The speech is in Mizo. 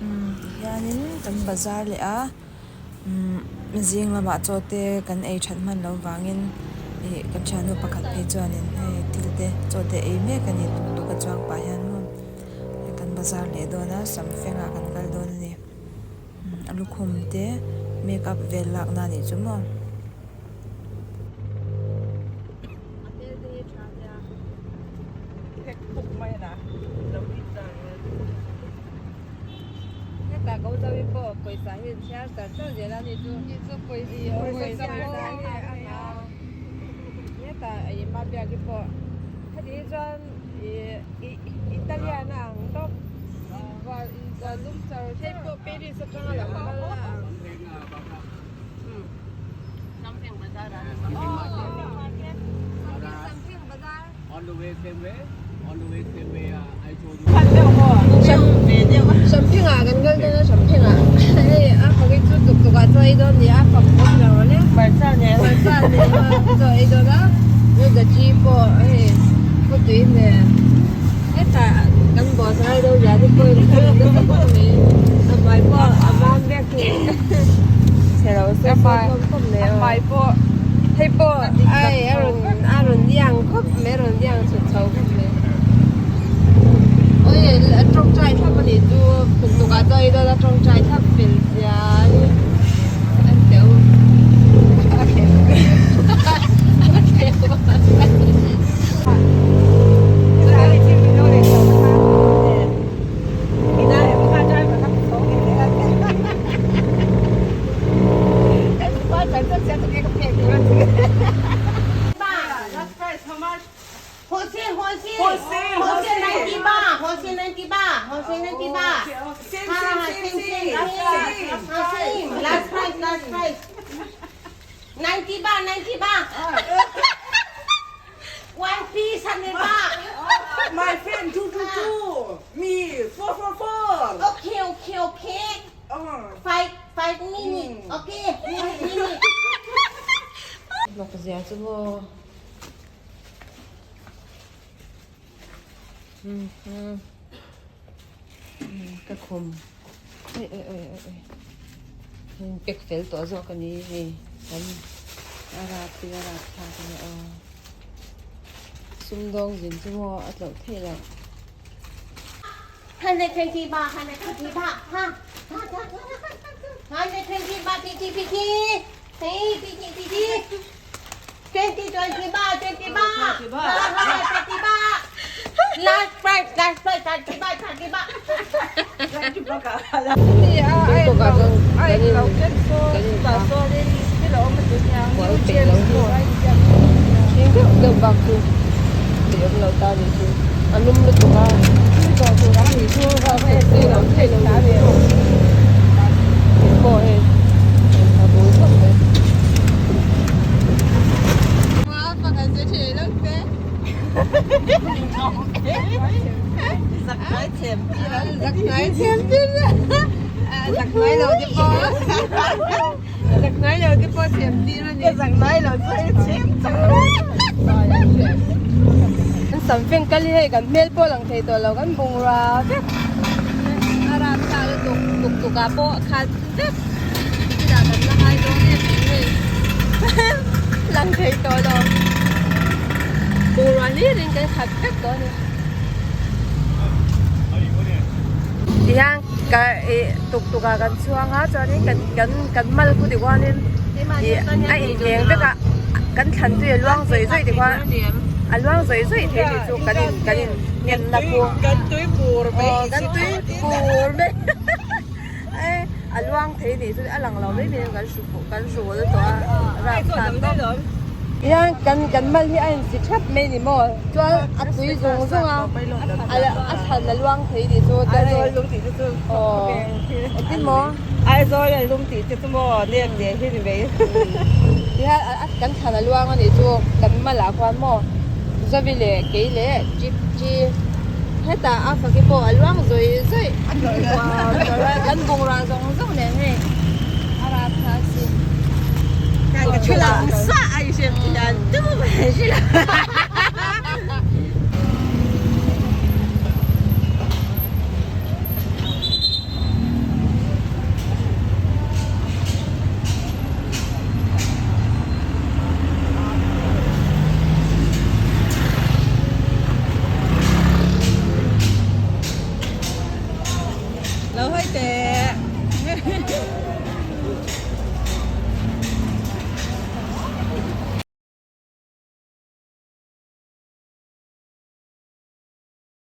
Umm tihianin kan bazar leh a umm zing lamah chaw te kan ei that hman loh vangin ih ka thiannu pakhat phei chuanin hei thil te chaw te ei mek a ni tuk tuk a chuang pah hian maw kan bazar leh dawn a samfeng ah kan kal dawn a ni a lukhum te make up vel lakna a nih chu maw. Samphengah kan kal dawn a Samphengah hei a fak hi chu tuk tuk ah chaw ei dawn ni a fak awm lo le hmarcha nen hmarcha nen chaw ei dawn a gachi pawh hei khawtui nen hetah kan boss ngai dawn zia te pawh in a nasa khawp mai a hmai pawh a mam vek a hmai pawh hei pawh ai a rawn a rawn liang khawp mai a rawn liang chhut chho khawp mai awi a tawngtai thlap a nih chu tuk tuk ah chuan ei dawn a tawngtai thlap fel zia hi an teuh a khel a khel My friend two two two me four four four. Okay okay okay. Five five minute. Okay five minute. Hlawk zia chu maw ka khum oi oi oi oi oi heng pack fel tawh zawk a ni hei kan a rap te a rap thlak a nia aw sumdawng zin chu maw a tlauh theih loh. 120 baht 120 baht ha 120 baht 50 50 hey 50 50 20 20 baht 20 baht 20 baht last price last price 30 baht 30 baht Deuh deuh bak chu tih awm lo ta nih chu a lum lutuk a tih pawh hei a bul khawp mai. Samfeng kal hi hei kan hmel pawh lang thei tawh lo kan bungrua vek a rap thlak lutuk tuk tuk ah pawh khat vek chutah kan la ngai dawn em em hei lang thei tawh lo bungrua hlir in kan khat vek tawh a ni. Tihian ka ih tuk tuk ah kan chhuang a chuanin kan kan kan mal khu ti kualin ih a inleng vek a kan thlan tui a luang zawih zawih ti khuan a luang zawih zawih thei tih chu kan in kan in ngen na khu kan tui bur mai aw kan tui bur mai e a luang thei nih chu a lang lo mai mai kan hru fuh kan hru bul tawh a rapthlak tawp Hian kan kan mal hi a insi thap mai ni maw chuan a tui zung zung a a thlan a luang thei tih chu te hei aw engtin maw Aizawl a lum tih te chu maw nem leh hi ni mai tihian a kan thlan a luang a nih chu kan malah khuan maw Zavi leh kei leh Chip chi hetah a faki pawh a luang zawih zawih.